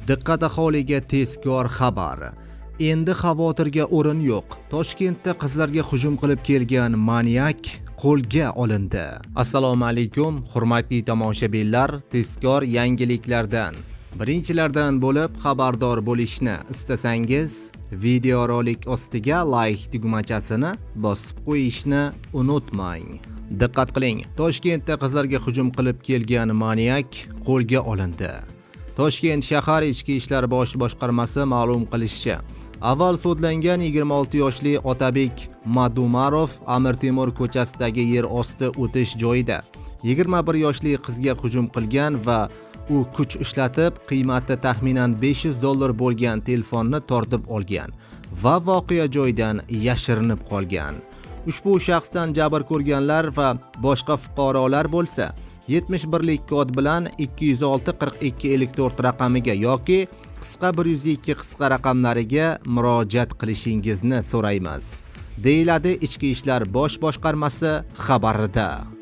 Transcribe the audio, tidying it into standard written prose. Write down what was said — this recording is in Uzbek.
Diqqat, aholiga tezkor xabar. Endi xavotirga o'rin yo'q. Toshkentda qizlarga hujum qilib kelgan manyak qo'lga olindi. Assalomu alaykum, hurmatli tomoshabinlar, tezkor yangiliklardan birinchilardan bo'lib xabardor bo'lishni istasangiz, videorolik ostiga like tugmachasini bosib qo'yishni unutmang. Diqqat qiling, Toshkentda qizlarga hujum qilib kelgan manyak qo'lga olindi. Toshkent shahar Ichki ishlar bosh boshqarmasi ma'lum qilishicha, avval sudlangan 26 yoshli Otabek Madumarov Amir Temur ko'chasidagi yer osti o'tish joyida 21 yoshli qizga hujum qilgan va u kuch ishlatib, qiymati taxminan 500 dollar bo'lgan telefonni tortib olgan va voqea joyidan yashirinib qolgan. Ushbu shaxsdan jabr ko'rganlar va boshqa fuqarolar bo'lsa, 71 lik kod bilan 206 42 54 raqamiga yoki qisqa 102 qisqa raqamlariga murojaat qilishingizni so'raymiz, deyiladi Ichki ishlar bosh boshqarmasi xabarida.